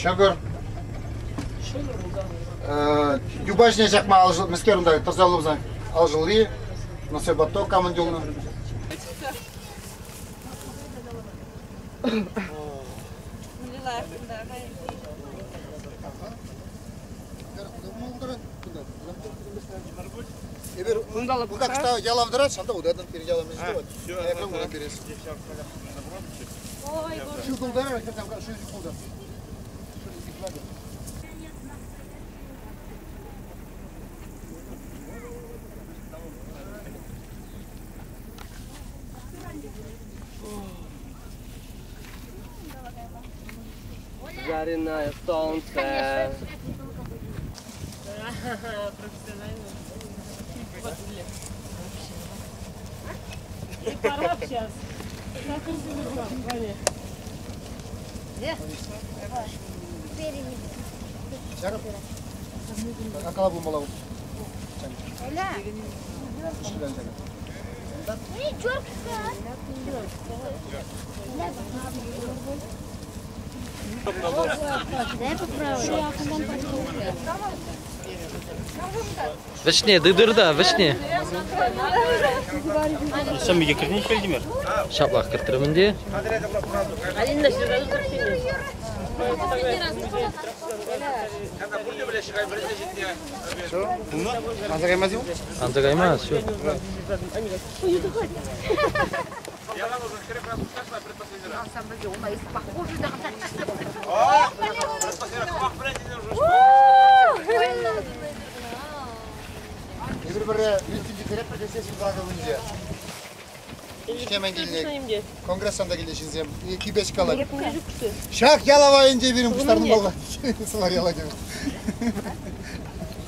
Ҫӑкӑр. Юпа ҫине ҫакма мӗскер унта тӑрса лупсан алшӑлли, носебато камӑн юлнӑ. Эпир как ялав тӑрать, ҫавна утатӑн, пирӗн ялав мӗн ҫитет. Эпир унта перес. Шу тултарар, шу тултар. Жареное солнце. Профессионально. И пора сейчас. Акала булмала. Вӗҫне тытӑр та, вӗҫне. Сам миге кӗртнӗ кӗртимер. Ҫаплах кӗртрӗм ӗнтӗ. Анса каймас-и? Анса каймас, ҫук. Эпир пӗрре митинг ирттеретпӗр тесе ҫулталӑк умӗнче. Ҫемен килнӗ, конгресс та килнӗ ҫынсем. Кипеч калать. Ҫак ялава ӗнтӗ пирӗн пуҫтарнӑ Сӑвар яла тӗвӗ.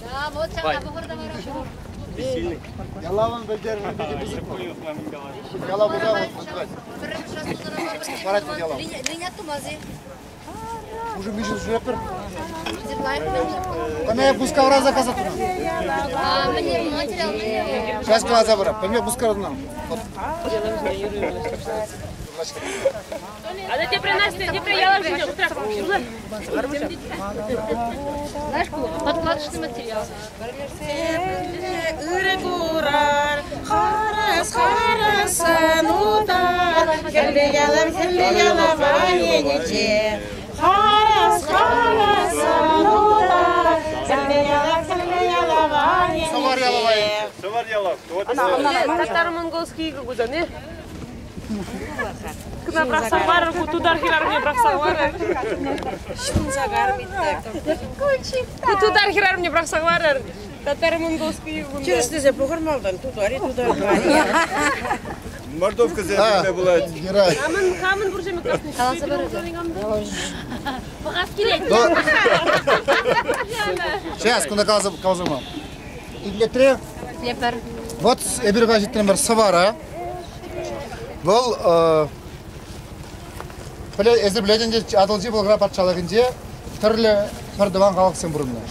Да, вот ҫакна пӑхӑр та вара. Ялавӑн пӗлтерӗшӗ питӗ пысӑк. Ялав пулса вӑл Парать ялав. Линя тумази. Уже мишӗ ҫӳреппӗр. Ӑна я Мускавра заказать тунӑ. Материал мӗнле? Сейчас каласа парап. Пӗлме Мускавран. А тепре Настя, тепре ялав ҫине Знаешь, подкладочный материал. Ырӑ курар, харас харасан утар, хӗрлӗ ялав, хӗрлӗ ялав айӗнче. Харас харасан утар, хӗрлӗ ялав, хӗрлӗ ялав айӗнче. Сӑвар ялав айӗнче. Сӑвар ялав. Татаро-монгольский какой-то, не? Кына брахса барыр, ку тутар хӗрарӑмне брахса барыр. Ку тутар хӗрарӑмне брахса барыр. Татаро-монгольский Тӗрӗслесе пӑхӑр малтан, тутар-и, тутар Мордовка зеркальная пулать. Герай. Хамӑн хамӑн пурсем красный. Каласа парать. Пӑхас килет. Сейчас, кунта каласа каласама. Итлетре. Лепер. Вот эпир ҫитрӗмӗр Сӑвара. Вӑл эсир пӗлетӗн те Атӑлҫи Пӑлхар патшалӑхӗнче тӗрлӗ пӗртӑван халӑхсем пурӑннӑ.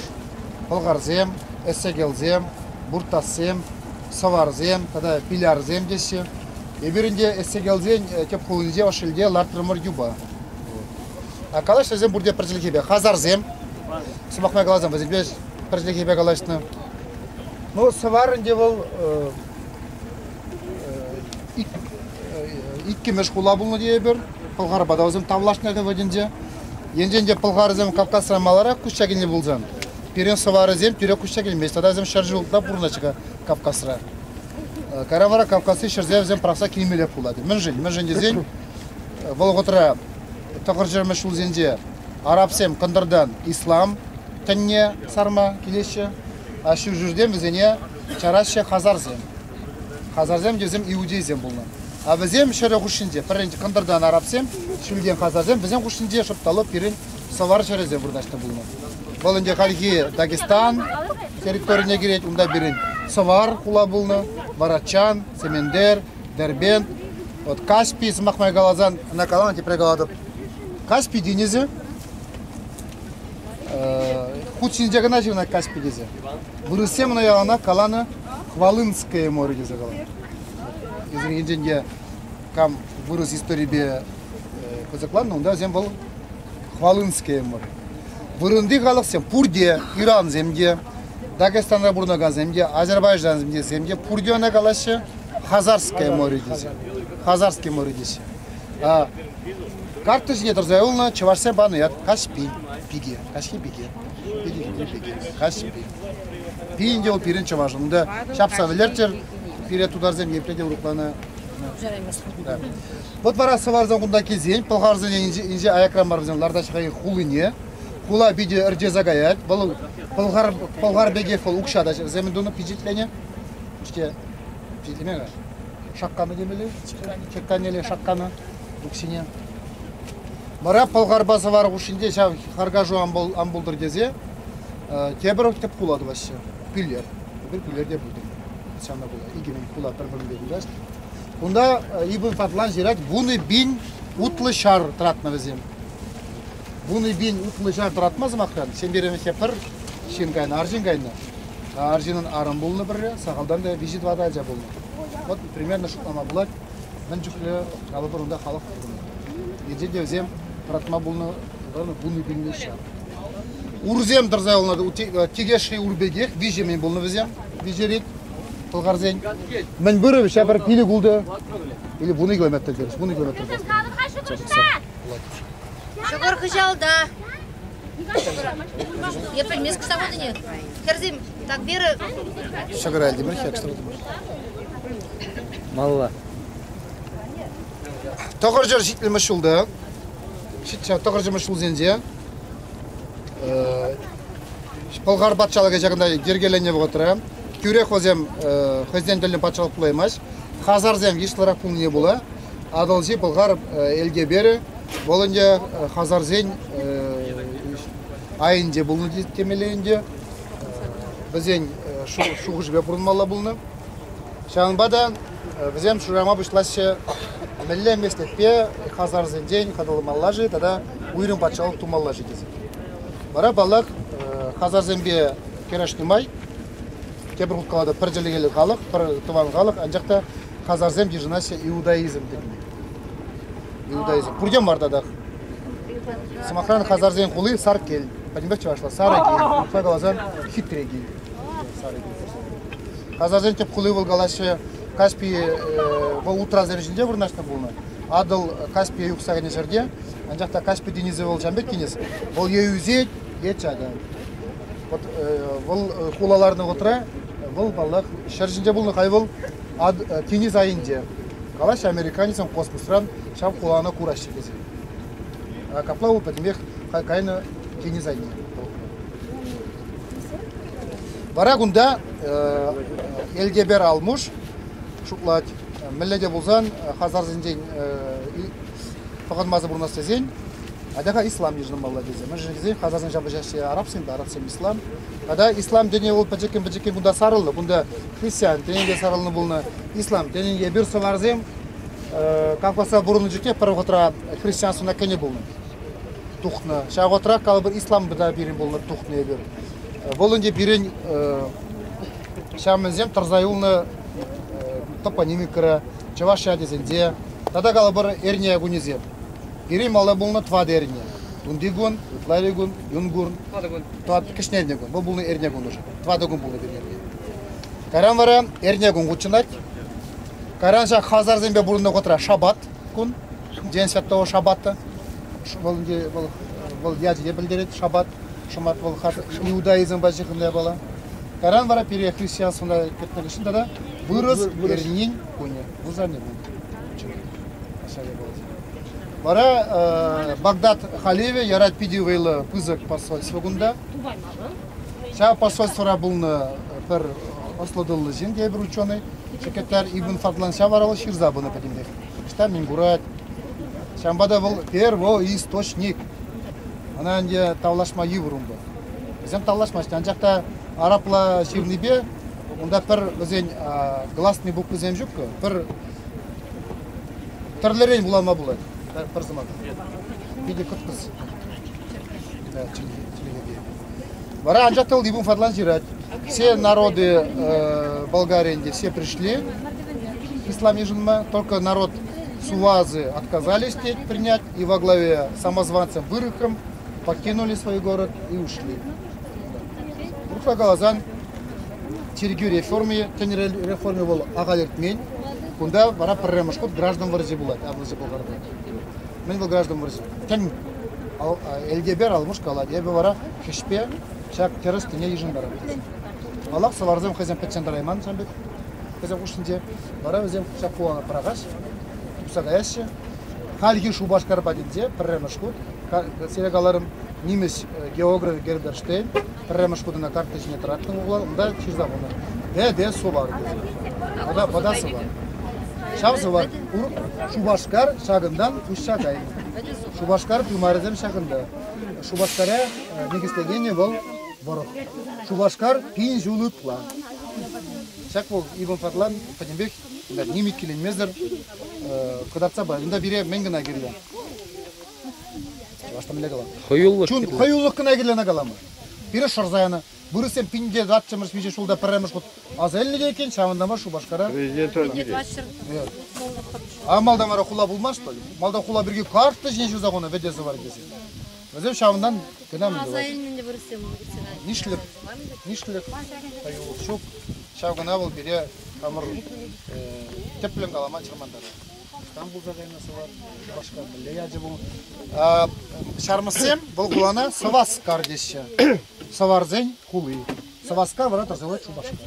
Пӑлхарсем, эссекелсем, буртассем, сӑварсем тата пилярсем теҫҫӗ. Эпир ӗнтӗ эссекелсен тӗп хулинче Ошелте лартрӑмӑр юпа. А калаҫ вӗсем пурте пӗр чӗлхепе. Хазарсем, сӑмах май каласан, вӗсемпе пӗр чӗлхепе калаҫнӑ. Ну, сӑвар ӗнтӗ вӑл иккӗмӗш хула пулнӑ тейӗпӗр. Пӑлхарпа та вӗсем тавлашнӑ вӑхӑтӗнче. Енчен те пӑлхарсем Кавказран маларах куҫса килнӗ пулсан, пирӗн сӑварӗсем тӳрех куҫса килмест. Тата вӗсем ҫӗршывра пурӑнаҫҫӗ Кавказра. Кайран вара Кавказри ҫӗрсе вӗсем пӑрахса килмеллех пулать. Мӗншӗн? Мӗншӗн тесен вӑл вӑхӑтра тӑхӑрҫӗрмӗш ҫулсенче арабсем кӑнтӑртан ислам тӗнне сарма килеҫҫӗ, а ҫурҫӗртен вӗсене чараҫҫӗ хазарсем. Хазарсем тесем иудейсем пулнӑ. А вӗсем ҫӗрӗ хушшинче, пӗррен кӑнтӑртан арабсем, ҫӳлтен хазарсем, вӗсем хушшинче шӑп-талӑк пирӗн сӑвар ҫӗрӗсем вырнаҫнӑ пулнӑ. Вӑл ӗнтӗ хальхи Дагестан территорине кӗрет, унта пирӗн Сӑвар хула пулнӑ, Варачан, Семендер, Дербент. Вот Каспий, сӑмах май каласан, ӑна каланӑ, тепре калатӑп. Каспий тинӗсӗ хут ҫинче кӑна ҫырӑнать Каспий тесе. Вырӑссем ӑна яланах каланӑ Хвалынское море тесе каланӑ. Енчен те кам вырӑс историпе кӑсӑкланнӑ, унта вӗсем вӑл Хвалынское море. Вырӑнти халӑхсем пурте, ирансем те, Дагестанра пурӑнакансем те, азербайджансем те, те пурте ӑна калаҫҫӗ Хазарское море тесе. Хазарское море теҫҫӗ. Карта ҫине тӑрса юлнӑ чӑвашсем панӑ ят Каҫпи пике, Каҫхи пике, пике, пике, Каҫпи. Пин те вӑл пирӗн чӑвашӑн. Унта ҫапса вӗлерччӗр, пире тутарсем епле те урӑхланӑ. Да. Вот вара сӑварсем кунта килсен, пӑлхарсене инҫе, инҫе аякран мар вӗсем лартаҫҫӗ хӑйӗн хулине. Хула питӗ ӗрчесе каять. Вӑл пӑлхар, пӑлхар пекех вӑл укҫа та вӗсем тунӑ пичетленӗ. Иште пичетлеме шакканӑ темелле, чекканеле шакканӑ укҫине. Вара пӑлхарпа сӑвар хушшинче ҫав харкашу ан пултӑр тесе тепӗр тӗп хула тӑваҫҫӗ. Пӳлер. Эпир Пӳлерте пултӑм. Ҫавна пула икӗ хула пӗр-пӗринпе юлташ. Кунта Ибн Фадлан ҫырать, 10 000 утлӑ ҫар тӑратнӑ вӗсем. 10 000 утлӑ ҫар тӑратма сӑмахран, ҫемьеремӗхе пӗр ҫын кайнӑ, арҫын кайнӑ. Арҫынӑн арӑм пулнӑ пӗрре, сахалтан та виҫӗ-тӑватӑ ача пулнӑ. Вот примерно шутлама пулать, мӗн чухлӗ калӑпӑр унта халӑх пурӑннӑ. Енчен те вӗсем тӑратма пулнӑ 10 000 ҫар. Урсем тӑрса юлнӑ, Тикешри ур пекех, виҫӗ мӗн пулнӑ вӗсем, виҫӗ рет пӑлхарсен. Мӗн вырӑ ҫав пӗр пилӗк ултӑ или 10 километр терӗҫ, 10 километр. Ҫӑкӑр хыҫалта. Я пӗлмест кӑштах Хӗрсем, так Вера... Ҫӑкӑр ӗлтӗмӗр, хӗрсем. Малла. 970-мӗш ҫулта, тӑхӑрҫӗмӗш ҫулсенче Пӑлхар патшалӑхӗ ҫакӑнта йӗркеленнӗ вӑхӑтра тӳрех вӗсем хӑйсен тӗллӗн патшалӑх пулаймасть. Хазарсем йышлӑрах пулнине пула Атӑлҫи Пӑлхар элтеперӗ вӑл ӗнтӗ хазарсен айӗнче пулнӑ темелле ӗнтӗ. Вӗсен шухӑшӗпе пурӑнмалла пулнӑ. Ҫавӑнпа та вӗсем шырама пуҫлаҫҫӗ мӗнле меслетпе хазарсенчен хӑтӑлмалла-ши тата уйрӑм патшалӑх тумалла-ши тесе. Вара, паллах, хазарсемпе кӗрешнӗ май тепӗр хут калатӑп, пӗр чӗлхеллӗ халӑх, пӗр тӑван халӑх, анчах та хазарсем йышӑнаҫҫӗ иудаизм тӗнне. Иудаизм. Пурте мар татах. Сӑмахран, хазарсен хули Саркел. Пӗтӗмпех чӑвашла. Сарӑ кил. каласан, хитре кил. Сарӑ кил. Хазарсен тӗп хули вӑл калаҫҫӗ Каспи вӑл утравсем ҫинче вырнаҫнӑ пулнӑ. Атӑл Каспие юхса кӗнӗ ҫӗрте, анчах та Каспи тинӗсӗ вӑл ҫавӑн пек тинӗс. Вӑл е ӳсет, е чакать. Вот вӑл хула ларнӑ вӑхӑтра вӑл, паллах, ҫӗр ҫинче пулнӑ, хай вӑл тинӗс айӗнче. Калаҫҫӗ американецсем космосран ҫав хулана кураҫҫӗ тесе. Капла вӑл пӗтӗмпех кайнӑ тинӗс айне. Вара кунта Элтепер Алмуш шутлать, мӗнле те пулсан хазарсенчен пӑхӑнмасӑр пурӑнас тесен, атя-ха ислам йышӑнмалла тесе. Мӗншӗн тесен хазарсем ҫапӑҫаҫҫӗ арабсем те, арабсем ислам. Тата ислам тӗнӗ вӑл пӗчӗккӗн-пӗчӗккӗн кунта сарӑлнӑ. Кунта христиан тӗнӗ те сарӑлнӑ пулнӑ, ислам тӗнӗ эпир сӑварсем Кавказра пурӑннӑ чухне пӗр вӑхӑтра христианствӑна кӗнӗ пулнӑ. Тухнӑ. Ҫав вӑхӑтра калӑпӑр ислам та пирӗн пулнӑ, тухнӑ эпир. Вӑл ӗнтӗ пирӗн ҫав мӗнсем тӑрса юлнӑ топонимикӑра, чӑваш ячӗсенче тата калӑпӑр эрне кунӗсем. Пирӗн малта пулнӑ тӑватӑ эрне. Тунти кун, ытлари кун, юн кун, кӗҫнерни кун. Вӑл пулнӑ эрне кун уже. Тӑватӑ кун пулнӑ пирӗн эрне. Кайран вара эрне кун хутшӑнать. Кайран ҫак хазарсемпе пурӑннӑ вӑхӑтра шабат кун, День Святого Шабата. Вӑл ӗнтӗ вӑл, вӑл ячӗ те пӗлтерет шабат. Шӑмат вӑл иудаизмпа ҫыхӑннӑ япала. Кайран вара пире христианствона кӗтнӗ хыҫҫӑн тата вырӑс эрнин кунӗ, вырсарни кун. Вара Багдад халивӗ ярать питӗ вӑйлӑ пысӑк посольство кунта. Ҫав посольствора пулнӑ пӗр ӑслӑ-тӑнлӑ ҫын, тепӗр ученый, секретарь Ибн Фадлан ҫав вара вӑл ҫырса пынӑ пӗтӗмпех. Ӑҫта мӗн курать. Ҫавӑнпа та вӑл первоисточник. Ӑна ӗнтӗ тавлашма йывӑр унпа. Вӗсем тавлашмаҫҫӗ, анчах та арабла ҫырнипе унта пӗр вӗсен гласный буквӑсем ҫук, пӗр тӗрлӗрен вулама пулать пӗр сӑмах. Питӗ кӑткӑс чӗлхепе. Вара анчах та Ибн Фадлан ҫырать. Все народы Болгарии все пришли ислам йышӑнма, только народ Сувазы отказались принять, и во главе самозванцем Вырыхом Покинули свой город и ушли. Урӑхла каласан, чиркӳ реформи, тӗн реформи вӑл ахаль иртмен. Кунта вара пӗрремӗш хут граждан вӑрҫи пулать, Атӑлҫи Пӑлхарта. Мӗн вӑл граждан вӑрҫи? Тӗн Элтепер Алмуш калать, эпӗ вара хӗҫпе ҫак тӗрӗс тӗне йышӑнтарам тесе. Паллах, сӑварсем хӑйсем пӗччен тӑрайман ҫавӑн пек хӑйсем хушшинче. Вара вӗсем ҫак хулана пӑрахаҫ, тухса каяҫҫӗ. Хальхи Шупашкар патӗнче пӗрремӗш хут, сире каларӑм, нимӗҫ географ Герберштейн пӗрремӗш хут ӑна карта ҫине тӑратнӑ пулсан, унта ҫырса хунӑ. Д.Д. Сувар тесе. Вода, вода Сувар. Ҫав Сувар Шупашкар ҫакӑнтан куҫса кайнӑ. Шупашкар тымарӗсем ҫакӑнта. Шупашкара никӗслекенӗ вӑл вӑрӑх. Шупашкар пин ҫул ытла. Ҫак вӑл Иван Фатлан пӗтӗмпех ним иккӗленмесӗр кӑтартса парать. Унта пире мӗн кӑна кирлӗ? Чӑвашла мӗнле калам? Хӑюллӑх Чун кирлӗ. хӑюллӑх кӑна кирлӗ ӑна калама. Пире шӑрса янӑ. Вырӑссем пинте тӑваттӑмӗш виҫӗ ҫулта пӗрремӗш хут аса илнӗ те иккен, ҫавӑнтанпа Шупашкара. А малтан вара хула пулмасть что ли? Малтан хула пирки карта ҫине ҫырса хунӑ вӗтесӗ вар тесе. Вӗсем ҫавӑнтан кӑна мӗн Аса илнӗ те вырӑссем Нишлӗх, нишлӗх, хӑюлӑх ҫук. Ҫав кӑна вӑл пире хамӑр тӗплӗн калама чӑрмантарать. Ӑҫтан пулса кайнӑ Сӑвар, Шупашкар мӗнле ячӗ пул? Ҫармӑссем вӑл хулана Сӑваскар теҫҫӗ. Сӑварсен хули. Сӑваскар вара тӑрса юлать Шупашкар.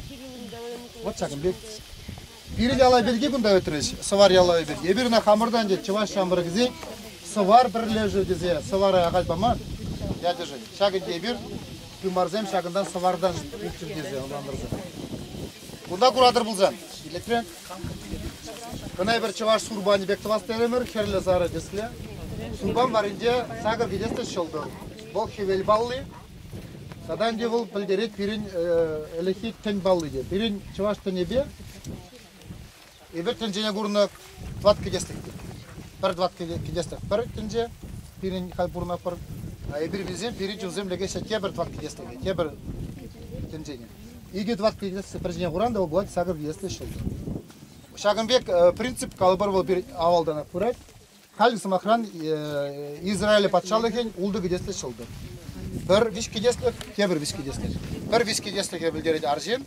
Вот ҫакӑн пек. Пирӗн яла пирки кунта ыйтрӗҫ, Сӑвар ялавӗ пирки. Эпир ӑна хамӑртан те чӑваш ҫамрӑкӗсен Сӑвар пӗрлешӗвӗ тесе Сӑвара ахаль паман ячӗшӗн. Ҫак ӗнтӗ эпир тымарсем ҫакӑнтан Сӑвартан пулччӑр тесе ӑнлантарса. Кунта куратӑр пулсан, илетре. Кӑна эпир чӑваш сурпанӗ пек тӑвас терӗмӗр, хӗрлӗ сарӑ тӗслӗ. Сурпан варринче сакӑр кӗтеслӗ ҫӑлтӑр. Вӑл хӗвел палли. Тата ӗнтӗ вӑл пӗлтерет пирӗн ӗлӗкхи тӗн палли те. Пирӗн чӑваш тӗнӗпе эпир тӗнчене курнӑ тӑват кӗтеслӗх те. Пӗр тӑват кӗтеслӗх пӗр тӗнче пирӗн халь пурӑнатпӑр. А эпир вилсен пирӗн чунсем лекеҫҫӗ тепӗр тӑват кӗтеслӗхе, тепӗр тӗнчене. Икӗ тӑват кӗтеслӗ пӗр ҫине хуран та вӑл пулать сакӑр кӗтеслӗ ҫӑлтӑр. Ҫакӑн пек принцип калӑпӑр вӑл пирӗн авалтанах пырать. Халь, сӑмахран, Израиль патшалӑхӗн ултӑ кӗтеслӗ ҫӑлтӑр. Пӗр виҫ кӗтеслӗх, тепӗр виҫ кӗтеслӗх. Пӗр виҫ кӗтеслӗхе пӗлтерет арҫын,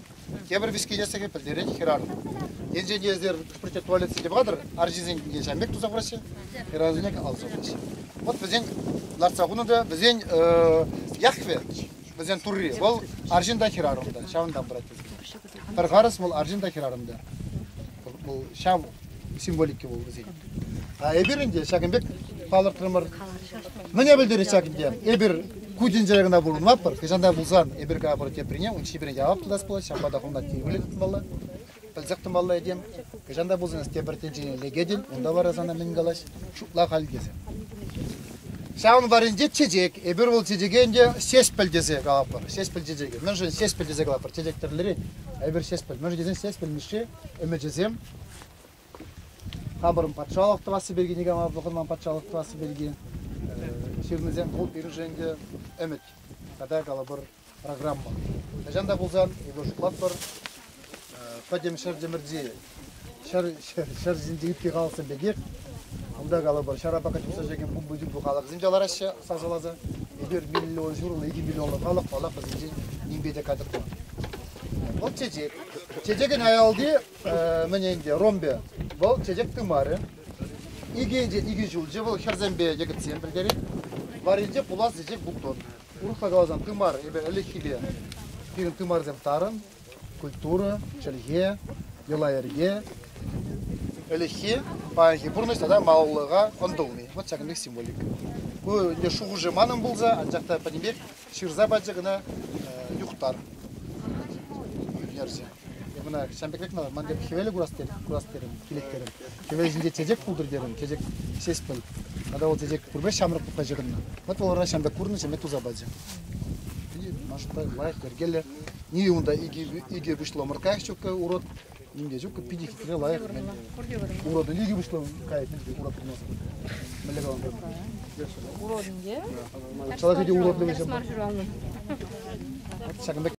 тепӗр виҫ кӗтеслӗхе пӗлтерет хӗрарӑм. Енчен те эсир хӑш-пӗр туалетсенче пӑхатӑр, арҫынсен ҫавӑн пек туса хураҫҫӗ, хӗрарӑмсене алса хураҫҫӗ. Вот вӗсен лартса хунӑ та вӗсен Яхве, вӗсен турри, вӑл арҫын та хӗрарӑм та, ҫавӑнтан пырать вӗсен. Пӗр харӑс вӑл арҫын та хӗрарӑм та. Вӑл ҫав символики вӑл вӗсен. А эпир ӗнтӗ ҫакӑн пек палӑртрӑмӑр. Мӗне пӗлтерет ҫак ӗнтӗ? Эпир ку тӗнчере кӑна пурӑнмастпӑр. Хӑҫан та пулсан эпир капӑр теприне, ун ҫине явап тытас пулать, ҫавӑнпа та хӑвна тивӗҫлӗ тытмалла. Пӗлсех тӑмалла этем. Хӑҫан та пулсан эс тепӗр тӗнчене лекетӗн, унта вара сана мӗн калаҫ, шутла халь тесе. Ҫавӑн варринче чечек. Эпир вӑл чечеке ӗнтӗ ҫеҫпӗл тесе калатпӑр. Ҫеҫпӗл чечекӗ. Мӗншӗн ҫеҫпӗл тесе калатпӑр? Чечек тӗрлӗрен. Эпир ҫеҫпӗл. Мӗншӗн тесен ҫеҫпӗл Мишши ӗмӗчӗсем хамӑрӑн патшалӑх тӑвасси пирки никама пӑхӑнман патшалӑх тӑвасси пирки ҫырнисем вӑл пирӗншӗн ӗнтӗ ӗмӗт тата калӑпӑр программа. Хӑҫан та пулсан эпир шутлатпӑр пӗтӗм ҫӗр-тӗмӗрти ҫӗр ҫинчи ытти халӑхсем пекех унта калӑпӑр ҫарапа качӑпса ҫекен пумпу-тӳпу халӑхсем те лараҫҫӗ сасӑласа. Эпир миллион ҫурӑллӑ, 2 миллионлӑ халӑх, паллах, вӗсенчен нимпе те катӑк мар. Вӑл чечек. Чечекӗн аялти мӗн ӗнтӗ, ромбӗ. Вӑл чечек тымарӗ. Икӗ енчен икӗ ҫулҫӑ, вӑл хӗрсемпе йӗкӗтсем пӗлтерет. Варринче пулас чечек бутон. Урӑхла каласан, тымар, эпӗ ӗлӗкхипе пирӗн тымарсем тарӑн, культура, чӗлхе, йӑла-йӗрке, ӗлӗкхи, паянхи пурнӑҫ тата малаллӑха ӑнтӑлни. Вот ҫакӑн пек символика. Ку ӗнтӗ шухӑшӗ манӑн пулса, анчах та пӗтӗмпех ҫырса пачӗ кӑна юхтар ӳнерҫӗ. Эп ӑна ҫавӑн пекрех ман теп хӗвелӗ курас терӗм, килет терӗм. Хӗвел ҫинче чечек пултӑр терӗм, чечек ҫеҫпӗл. Тата вӑл чечек пурпӗр ҫамрӑклӑхпа ҫыхӑннӑ. Вот вӑл ӑна ҫавӑн пек курнӑ, ҫавӑн пек туса пачӗ. Машӑпа лайӑх, йӗркеллӗ. Ни унта икӗ пуҫлӑ ӑмӑрткайӑк ҫуккӑ урод, нимте ҫуккӑ, питӗ хитре, лайӑх. Уродӑн икӗ пуҫлӑ кайӑк, урод пулмасан. Мӗнле калам? Уродӗнче? Чалахи те уродлӑ вӗсем. Ҫакӑн пек.